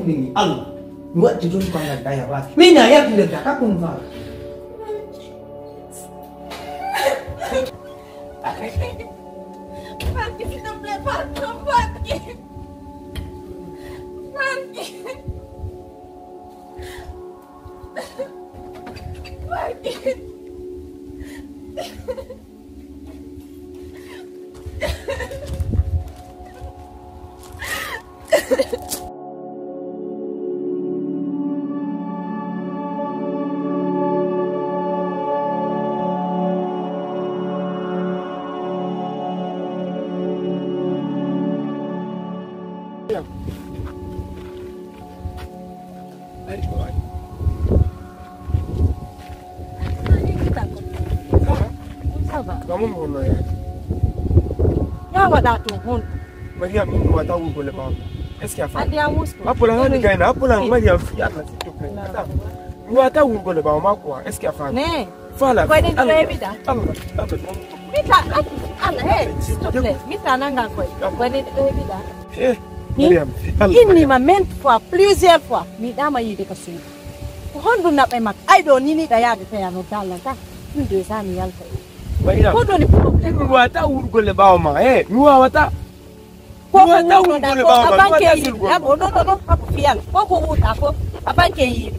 Min Allah. Mi watti ɗum ko Allah daya wa. Min yaani ka ko duwa. Barki, s'il te plaît, pardon, Barki. Barki. Barki. Ça va. Kamu mo no ya. Ya waɗa to hon. Mariam, mi wata wurgol e ɓaawo. Est-ce que a faami? Andi a musko. Appola hani gayna, appola Mariam, fi Allah, s'il te plaît. Attends. Mi wata wurgol e ɓaawo ma quoi. Est-ce que a faami? Ne. Fala. Ko enen Allah. Ɓe wiɗa. Allah, Allah. Mita, Allah, hey, s'il te plaît. Mita nanga koy. Ko enen ɓe wiɗa. Eh, Mariam, fi Allah. Inni ma maintes fois, plusieurs fois. Mi ɗama yide ka suudu. Ko honɗum naɓɓe makko? Ay ɗo ni ni ɗa yaade taya no dalla ta. Ɗum déjà mi yalta. Mariam. Ko ɗoni problème? Mi wata wurgol e ɓaawo ma. Eh, mi wawata. Ko ko wurtoɗa ko a banke yiɗi. Abo, non, non, non, abo fiyal. Ko ko wurta ko a banke yiɗi.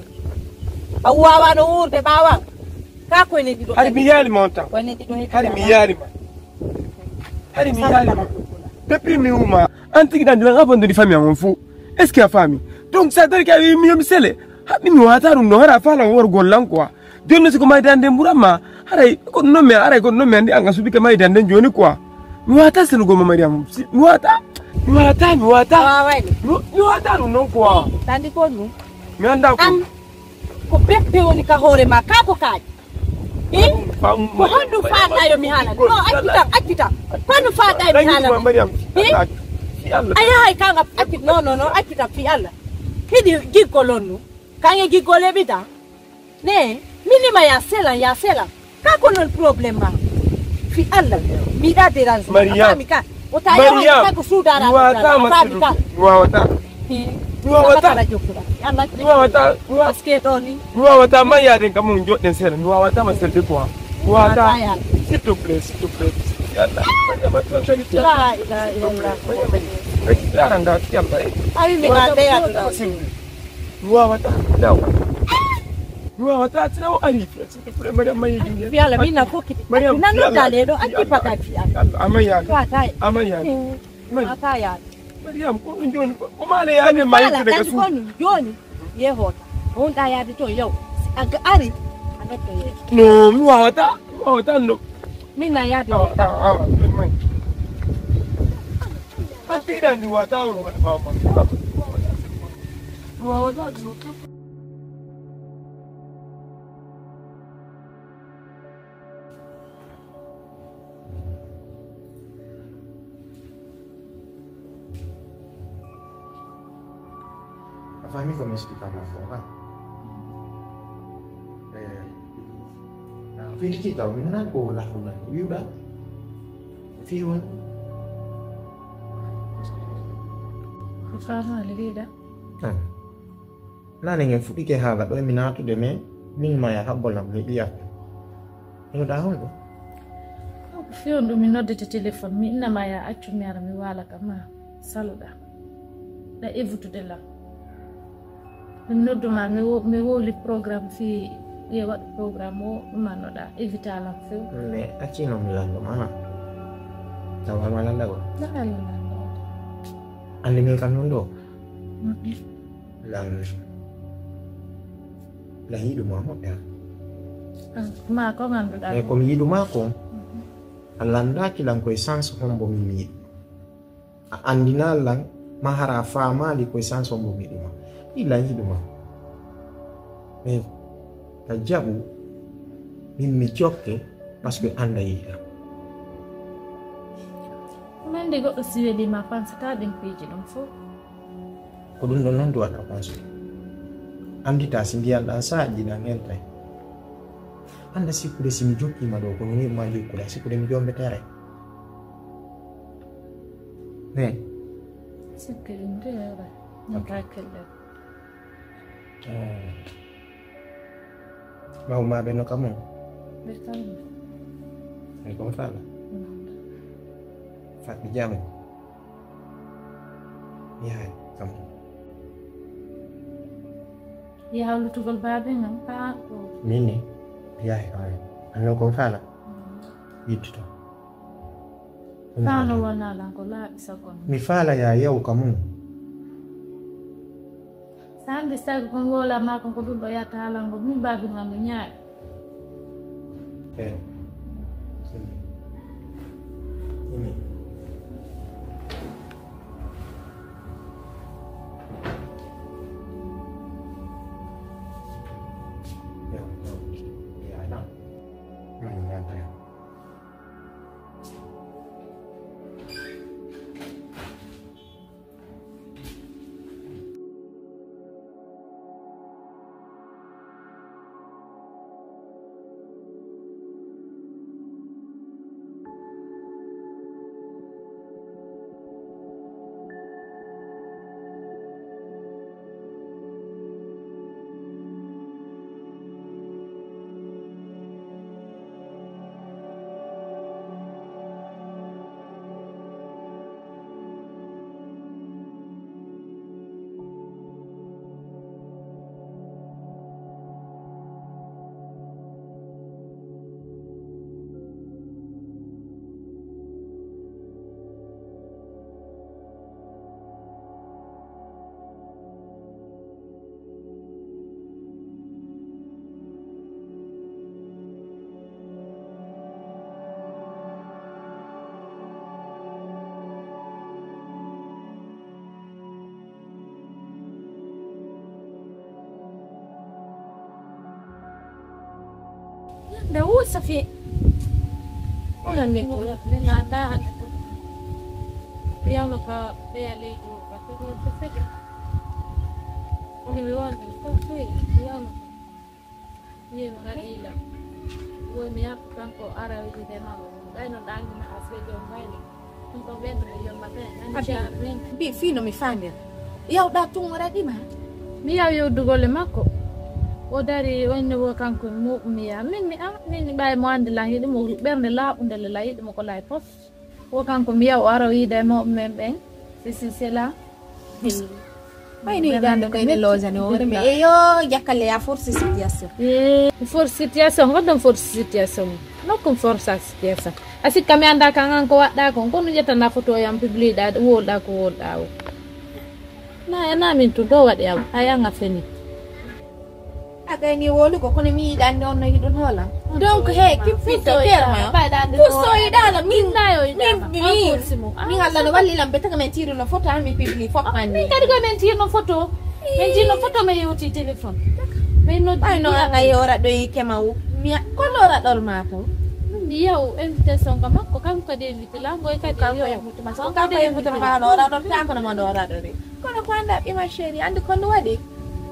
A wawano wuurde ɓawa. Ka ko ne ɗiɗo. Hari mi yaali ma on tan. Ko ne ɗiɗo. Hari mi yaali ma. Hari mi yaali ma. Depuis mi uma. An tigi ɗan dilan abon ɗo di famille on fou. Est-ce que a faami? Donc ça veut dire que mi yomi sele. Haɗi mi wata ɗum ɗo hara fala worgol lan quoi. Joni si ko mayde ande mburamma, haray ko non mi, haray ko non mi andi an a suɓike mayde ande joni quoi. Mi wata senugo ma Mariam. Si, mi wata. Mi wata, mi wata. Awa wayde. Mi, mi wata ɗum non quoi. Tandi ko ɗum. Mi anda ko. An ko bette woni ka hoore ma ka ko kaaji. Eh? Ko honɗum faɗɗa yo mi haala? No, accitam, accitam. Ko honɗum faɗɗa yo mi haala? Mariam. Eh? A yahay kanga acci, non, non, non, accitam fi Allah. Hiɗi giggol on ɗum. Kange giggol e ɓita. Ne, minima ya selan, ya selan. Ka ko non problème ma. Fi Allah, mi da dérange. Mariam. Afami ka. O ta yawa ka ko sudara. Wa ta ma ka. Wa wa ta. Wa wa ta. Kala jokkuda. Allah. Wa wa ta. Parce que doni. Wa wa ta ma ya den kamun joden sela. Wa wa ta ma sel de quoi. Wa ta. S'il te plaît, s'il te plaît. Ya Allah. La ilaha illallah. Rek dara nda ya Allah. Ayi mi ma de ya Allah. Mi wawata daw. Mi wawata tinaw ari. Mariam mayi. Fi Allah mi na ko kiti. Mariam nan do dale do akki paka fi Allah. Amaya. Ko atay. Amaya. Ataya. Mariam ko ɗum joni ko male yani mayi daga su. Ko ɗum joni. Ye hota. On da ya to yau. Aga ari. Anoto ye. No mi wawata. Mi wawata no. Min na ya to. Awa awa. Atiɗa ndi wata on woni mama. A famille comme explique à mon frère. Eh, na fini kita wina ko la ko na wiuda. Fi won. Ko fama le wiuda. Nane ngen fuɗɗike haala ɗo, mi naatude, mais min ma ya habbolam mi ɓiya. Inoɗa honɗo? Ko fewndo mi noddete téléphone, mi innama ya accu mi ara mi waala ka ma saloɗa. Ɗa évutude lam. Mi nodduma mi wo-, mi wowli programme fi ye waɗu programme o ɗumannoɗa évita lam few. Mais accino mi lando mana. Tawa ma landa ko. Nana mi lando. Andi min kam non ɗo. Lan lan yiɗuma moƴƴa. Ma ko ganduɗa. E komi yiɗuma ko. A lanndaaki lan ko e sens hombo mi miiɗi. A anndinaa lan, ma hara a faamaali ko e sens hombo mi yiɗi ma. Ɗi lan yiɗu ma. Mais ka jaɓu, min mi jokke, parce que annda yiɗa. Mande goɗɗo si weli ma, pansataa ɗin piiji ɗum fof. Ko ɗum ɗon noon duwata konso. Anndita si ndiyan ɗan saaƴi ɗan eltay. Annda sikkude si mi jokkiima ɗo, ko mi wi'uma jokkude, a sikkude mi jombetere. Mais Sikkude mi rewra. Min ka kelle. Mawmaɓe no kamum. Ɓe kamum. Ay ko fala. Faɗɗi jam. Yaay kam. Yaha lutugol baabe ngam haa ko. Mini. Yaay kam. Anno ko fala. Yittuto. Fano wona lan ko laaɓi sakon. Mi fala ya yaw kamum. Sande sago kon wola ma kon ko ɗum ɗo yatta halango min baabi ngam mi ñaaɗi. Eh. Ini. Ya, ya, ya. Mana nyata ya. Nde wusa fi. Onon ne ko ne na da. Yawno ka ɓeya leydi o ka tuɗo to fede. Ni mi won ɗum ko fi yawno. Yeno ka ɗila. Wo mi yakko kanko ara wiide ma. Ɗayno ɗangi ma asbejo mbayni. Abi, mbi fii no mi faandira. Yawɗa tun wara ɗima. Mi yaw yewdugol e makko. O dari o inni wo kanko muɓmiya. Min mi a min mi ɓawi mo andi lan yiɗi mo ɓernde laaɓunde le la yiɗi mo ko lay pos. Wo kanko mi yaw o ara o yiida e muɓmen ɓen. Sisi sela. Ɓay no yiɗande ko ene loosani hoore mi. Eyo, jakkalle ya force situation. Force situation, ko ɗum force situation. Nokkum force situation. A sikka mi annda kan an ko waɗɗa kon, kono ƴettana photo yam publie ɗa wowlɗa ko wowlɗa o. Na e na min tun ɗo waɗi am, a yanga feni. A gayni wolugo kono mi yiɗande on no yiɗun hoola. Donc he ki fitto terma. Pusto yiɗala min min min Allah no walli lam be taga men tiri no photo mi publie fop man. Min kadi ko men tiri no photo. Men tiri no photo me yewti téléphone. Men no ay no anga yora do yi kema wu. Mi ko no ra dol ma to. Yaw invitation ga makko kanko kadi invite la ngoy kadi yaw. Kanko invite ma no ra dol kanko no ma no ra dol. Kono ko anda ɓima chéri andi ko no waɗi.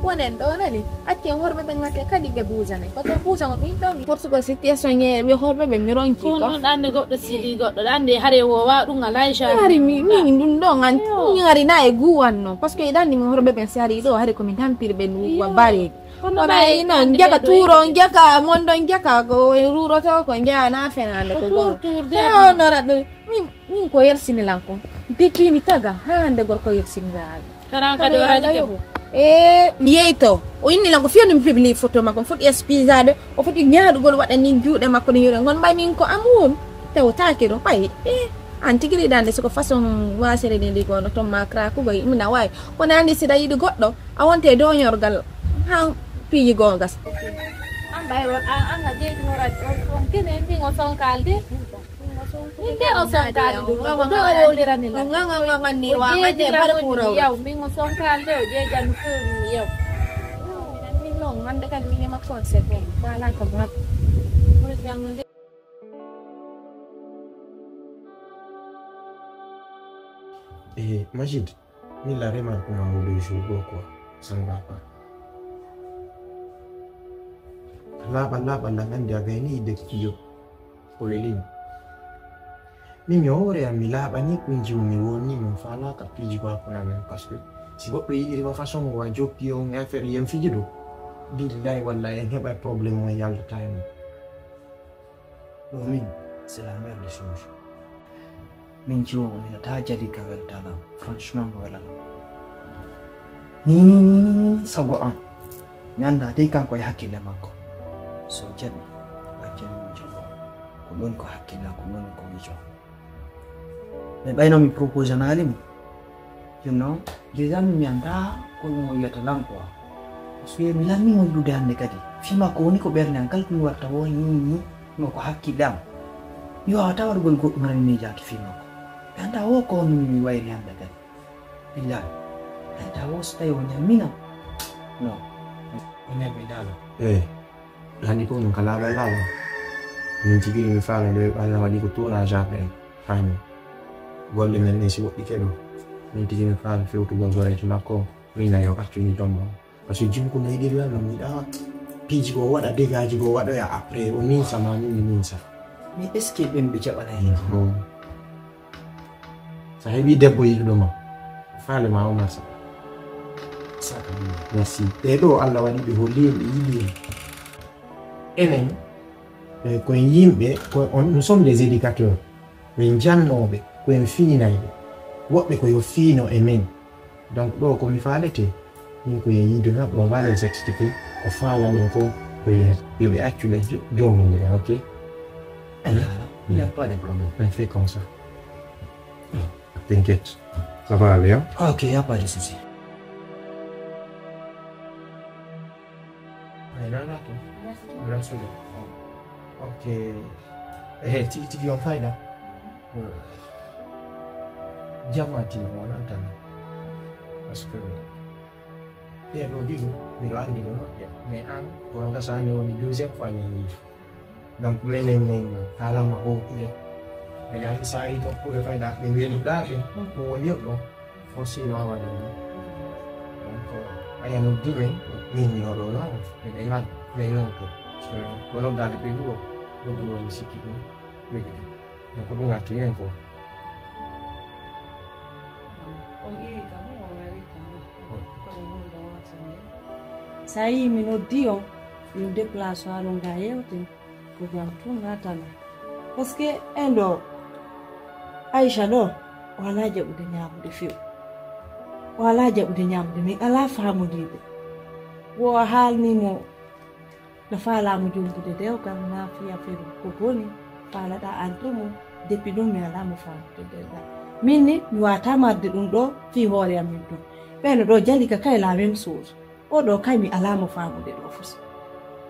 Wonen ɗo nani acce worɓe ɓen acce kadi ɓe buusane ko to buusa ko min ɗon. Portugal situation ye ɓe horɓe ɓe mi ronki ko. Kono ɗande goɗɗo sili goɗɗo ɗande hare wo wa ɗum alay cari. Hari mi min ɗum ɗo an mi hari na e guwan non parce que ɗande mi horɓe ɓen si hari ɗo hari ko mi tampiri ɓe nuwa bari. Kono ɓay non jaka turo jaka mondo jaka ko ruroto ko jana fenande ko goto. Honorat ɗum. Min ko yersini lan ko. Dikini taga hande gorko yersini lan. Karan kadi o haali debbo. E yeyto o inni lan ko fiyani mi publie photo makko foti espijade o foti ñaaɗugol waɗa ni juuɗe makko ni yure ngon mbay min ko amuwol tewtaki ɗo ɓay e an tigi riɗande siko façon wasere ni ligono ton ma krakugol imina wawi kono andi siɗa yiɗi goɗɗo a wonte doñorgal ha piiji gongas. Ɓay on an, an a jeejinorat on, on kene, min o sonkalde. Min de o sonkalde ɗum, ɗum ɗo o wowlirani lan. Ɗum an, an, an, an, ni o waawande jeejira bare woni kuurawol. Yaw, min o sonkalde, o jeejani feewni yaw. Min non, hannde kadi min yima conseil ko, wala ko ma. Ɓuri janngude. Eh, Majid, min la remarque ma mo deux jours ɗo quoi, ça ne va pas. Laaɓa, laaɓa, la nandi a gayni idde ko fiyo. Ko welimi. Min mi hoore am mi laaɓani kunji mi woni min faalaka piiji ko hakkunde amen, parce que si goɗɗo yiɗiri ma façon mo a jokki on e affaire yen fiji ɗo, billahi wallahi en heɓa problème mo yaldata e mum. Ɗo min, c'est la mère des choses. Min jiwo o minata jali ka weltala. Franchement mo welana. Ni sago an. Mi annda dey kanko e hakkille makko. So jaɓi, a jaɓi mi jaɓo. Ko ɗon ko hakkilla, ko ɗon ko mijo. Mais ɓayno mi proposanaali mo. Jonno, déjà mi annda ko mo wiyata lan quoi. Parce que mi lanni mo yiɗude hannde kadi. Fima ko woni ko ɓernde an kala ko mi watta wo ni ni no ko hakkille am. Mi wawata waɗugol goɗɗum hannde miijaaki fima ko. Mi annda wo ko no mi wayri hannde kadi. Billahi. Ay, ta wo so tawi o ñammina. No. O ñammi dala. Eh. Hani ko min kala ɓe lawa. Min tigi mi fala ɗo ɓe Allah waɗi ko tournage après. Hani. Golle men ne si woɗɗi keɗo. Min tigi mi fala fewtugol goreejo makko. Min na yo accu ni tombo. Parce que jimko no yiɗiri lan mi ɗawa. Piiji go waɗa dégâts go waɗoya après o ninsa ma min mi ninsa. Mais est-ce que ɓen ɓe jaɓanay? Sa heɓi debbo yiɗuɗo ma, faale ma o masa. Saka. Merci. Ɓe ɗo Allah waɗi ɓe holli en ɓe yiɗi en. Enen, eh, ko en yimɓe, ko on, nous sommes des éducateurs. Min jannooɓe, ko en fiinayɓe. Woɓɓe ko yo fiino e men. Donc ɗo ko mi faalete, min ko ye yiide na, on va les expliquer, ko faala ɗum ko, ko ye, yo ɓe accu ɓe jo-, joomum en, ok? Il n'y a pas de problème. On fait comme ça. T'inquiète, ça va aller, hein? Ok, il n'y a pas de souci. Ay, nana ko? Merci. Merci. Ok. Eh, tigi tigi on fayda. Jama tigi mo nan tan. Parce que ɓe ɗo ɗiɗo, miɗo anndi ɓe moƴƴa. Mais an, ko on gasani woni deuxième fois min yiide. Donc, menen min haalama hootude. E yaani sa yi tokkuɓe fayda, ɓe weluɗa ɓe, ko woni yoɓɗo. Aussi no waɗa ɗum. Donc, aya noddi men, min mi oɗo noon, miɗen ngal, miɗen ngonto. Ko noddaade ɓe ɗuɗo, ɗo ɗum woni sikki ɗum, ɓe ɗiɗo. Donc, ɗum arti hen ko. On iwi kam, on wari kam. Ko ɗum woni ɗo wata nde. Sa yi mi noddi on, yo déplace haa ɗo nga yewte. Ko jam tun natana. Parce que en ɗo, Aïcha ɗo, o alaa jaɓude ñaamude few. O alaa jaɓude ñaamude, min alaa faamudiiɓe. Wo a haalni mo no faalaa mo jombude dewgal, na fiya few ko boni, faalaɗa entre mum, depuis ɗum mi alaa mo faamude dewgal. Min ni, mi wata marde ɗum ɗo, fii hoore am min ɗum. Ɓen ɗo jali ka kay la même chose. Oɗo kay mi alaa mo faamude ɗo foti.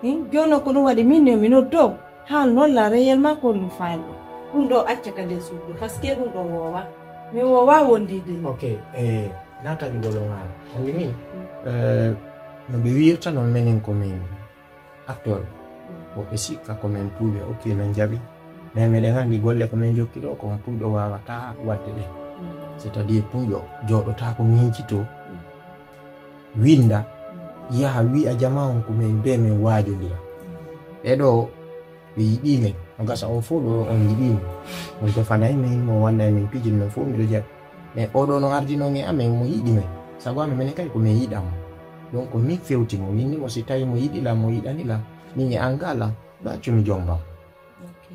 Hin, jooni noon ko ɗum waɗi min ne mi noddo. Haal noon la réellement ko ɗum faalɗo. Ɗum ɗo acca ka nder suudu, parce que ɗum ɗo woowa. Mi woowa wondiide ni. Ok, eh, naatani ngol on haala. Anndi min, eh, no ɓe wiirta noon menen ko min acteur. Woɓɓe sikka ko min puuɓe, ok, min jaɓi. Mais meɗen anndi golle ko min jokki ɗo, ko on puuɗo waawata waɗde ɗe. C'est-à-dire puuɗo jooɗotaako miijito. Winnda, yaha wi'a jama on ko min bee min waajondira. Ɓee ɗoo ɓe yiɗii men, no gasa on fof ɗo on yiɗii men. On tefanay men, mo wannay men pijin men fof miɗo jaɓi. Mais oo ɗoo no ardinoo e amen, mo yiɗi men. Sago amen minen kadi ko min yiɗaa mo. Donc min fewti mo, min ni mo si tawi mo yiɗi lan, mo yiɗani lan, min e an gaa lan, no accu mi jomba.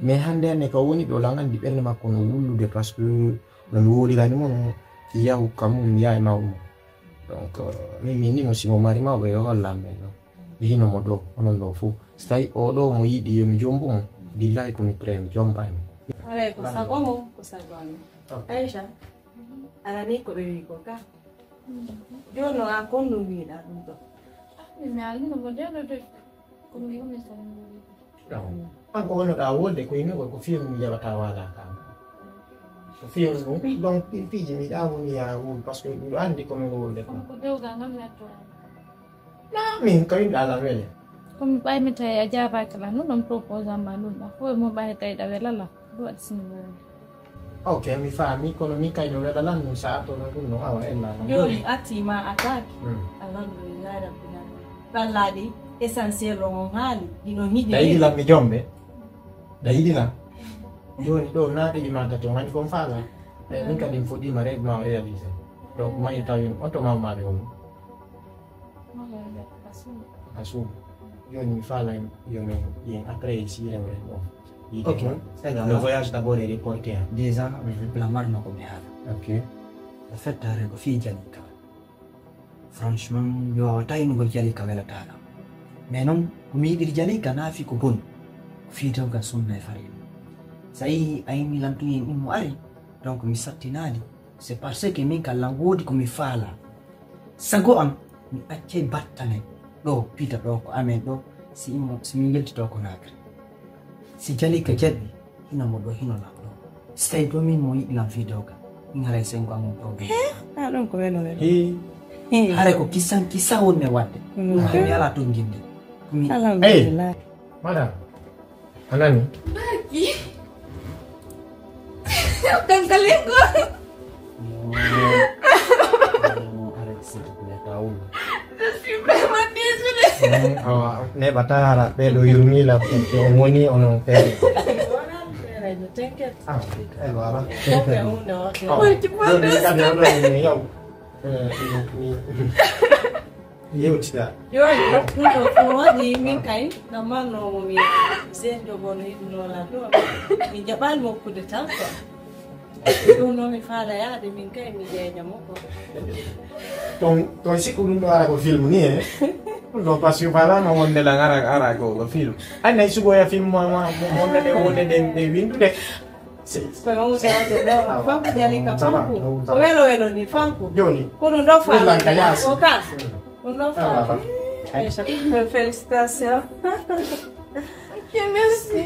Mais hannde hannde ka woni ɗo lan anndi ɓernde makko no wullude parce que no mi wowlirani mo no yahu ka mum, yaha e mawɗo mum. Donc, euh, min, min ni mo si mo mari mawɓe yo hollan men ɗo. Ɓe hino mo ɗo, onon ɗo fof. So tawi oo ɗo mo yiɗi yo mi jombo mo, billahi ko mi prêt mi jomba e mo. Alay ko sago mo, ko sago amen. Ok. Aïcha, ala ni ko ɓe wi ko ka. Jooni no an kon no wiɗa ɗum ɗo. Mi alino mo de no de. Ko mi yummi tan. An ko wonnoɗaa wolde ko yimɓe ko film mi jaɓataa waalaa kan. Ko film ɗum, donc piiji mi ɗaamo mi yaa wul, parce que miɗo anndi ko mi wolde ko. Ko dewgal ngam mi atto. Na min ko yimɓe ala wele. Ko mi ɓay mi tawi a jaabaaki lan ɗum ɗon proposal ma ɗum ɗon. Ko mo ɓay tawi ɗa welala. Ɗum waɗi sinno mo woni. Ok, mi faami, kono min kay no wela lan ɗum sa atto ɗum ɗum no awa en lan. Jooni atti ma attaque. Hmm. Alhamdulillah rabbil alamin. Ɓallaaɗi essentiel on haali ɗino hiɗi. Da yiɗi lan mi jombe. Da yiɗi lan. Jooni ɗo na ɗiɗi ma tati on hani kon faala. E min kadi mi fuɗɗiima rek ma o réalisé. Donc mayi tawi on to mawmaɓe on. Asou. Jooni mi faala yo min yen après si rewren ɗon. Ok. Le voyage d'abord est reporté. Déjà, plan marno ko mi haala. Ok. Le fait tare ko fii Jalika. Franchement, mi waawata inugol Jalika welataano. Mais noon, ko mi yiɗiri Jalika naa fii ko bon. Ko fii dewgal sunna e farilla. So a yii a inni lan tun en immo ari, donc mi sattinaali. C'est parce que min ka lan woodi ko mi faala. Sago am, mi accay battane ɗo, pita ɗo ko amen ɗo, si immo, si min yeltito ko naakre. Si Jalika jaɓi, hino mo ɗo, hino lan ɗo. Si tawi ɗo min mo yiɗi lan fii dewgal, min haray sengo am on problème. He, a ɗon ko welo welo. He. He. Haray ko kisan kisa wonne wadde. Mm. Ko mi ala to nginde. Ko mi Alhamdulillah. Madame, a nani? Barki. Kankalengo. Arrête, s'il te plaît, Paul. Je suis vraiment désolée. Awa, neɓata hara ɓe ɗo yurmila ko on woni onon feere. T'inquiète. Ah, eh, voilà. Barki, barki. Yewtida. Yoni, ɗum ɗo ko waɗi min kay, no marnoomo mi sen jogono yiɗunoola ɗo. Mi jaɓaali mokkude tan ko. Ɗum noon mi faala yaade min kay mi jeeña mo ko. Ton, ton sikku ɗum ɗo ara ko film ni e. Ɗum ɗo parce que faala no wonde lan ara, ara ko, ko film. Ay nay sugoya film mo, mo, mo, mo, wonde ɗe, wonde ɗe, ɗe windude. Kono wutewde ɗo fof jali ka fanku. Ko welo welo ni fanku. Joni. Kono ɗo fa. Ko ka. Ɗum ɗo fa. Aïcha, félicitations. Ok, merci.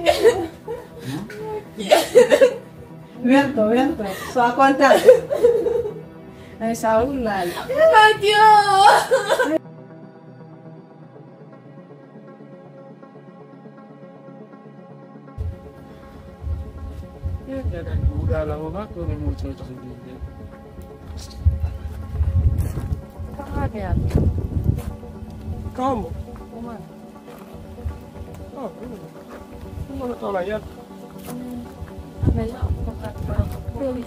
Welto, welto. So a content. Aïcha wullaali. Adieu. Kambo. Oh, ɗum wona tawla yalta.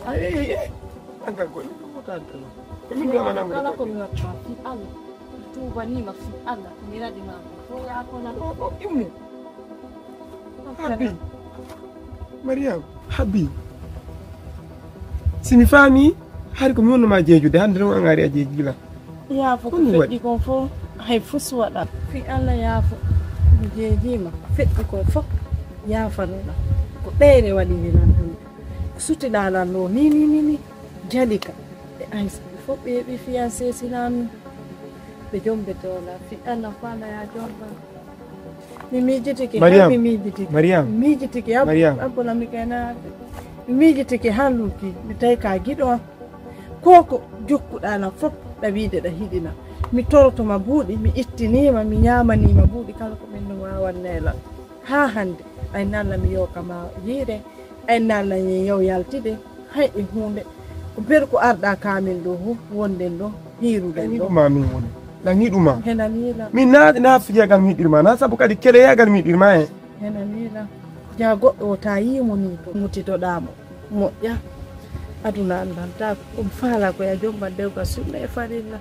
Ay, ay, ay. An kan ko ɗum wota tan. Ko min ɗo mana kala ko mi watta fi Allah. Tuubanima fi Allah. Mi radima ko. Ko ya ko na. O, o, immu. Habi. Mariam, habi. Si mi faami, hari ko mi wonnoma jeejude, hannde noon an ari a jeejila. Yaafo ko feƴƴi kon fof, hay fof si waɗa. Fi Allah yaafo, mi jeejima, feƴƴi kon fof, yaafanoɗa. Ko ɓeyre waɗi mi nan ɗum. Sutiɗa lan ɗo, ni, ni, ni, ni, Jalika. E Aïssa, ɓe fof ɓe heɓi fiancé sinaami. Ɓe jombetola, fi Allah faala ya jomba. Mi miijitike, Mariam, mi miijitike. Mariam. Mi miijitike, ab-, Mariam. Abbola mi kayna. Mi miijitike haa luuki, mi tawi ka giɗo am. Ko ko jokkuɗaa lan fof, ɗa wiide ɗa hiɗina. Mi toroto ma buuɗi, mi ittiniima, mi ñaamaniima buuɗi kala ko min no waawan neelan. Haa hannde, ay nalla mi yooka ma yiire, ay nalla mi yow yaltide, hay e huunde. Ko ber ko arɗa ka min ɗo hu-, wonden ɗo, hiiruɗen ɗo. Ɗan yiɗuma min woni. Ɗan yiɗuma. Hena miila. Min na, na fiyagal mi yiɗirma, na sabu kadi keleyagal mi yiɗirma e. Hena miila. Ja goɗɗo o ta yiimo ni to mutitoɗa mo. Moƴƴa. Aduna anndanta ko ɗum faala ko ya jomba dewgal sunna e farilla.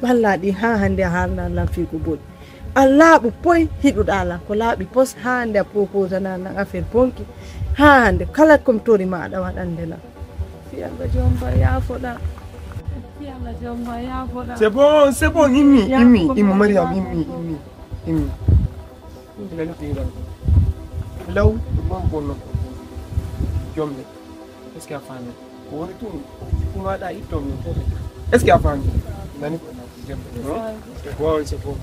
Ɓalla ɗi haa hannde a haalna lan fii ko boni. A laaɓu poy hiɗuɗaa lan ko laaɓi pos haa hannde a proposana lan affaire bonki. Haa hannde kala ko mi tori ma aɗa waɗande lan. Fi Allah jomba yaafoɗa. Fi Allah jomba yaafoɗa. C'est bon, c'est bon, immi, immi, immi, Mariam, immi, immi, immi. Law, ɗum ɗon bonno. Jombe. Est-ce que a faami? Ko woni tun, ɗum waɗa itto min fof. Est-ce que a faami? Nani? Bon, c'est bon.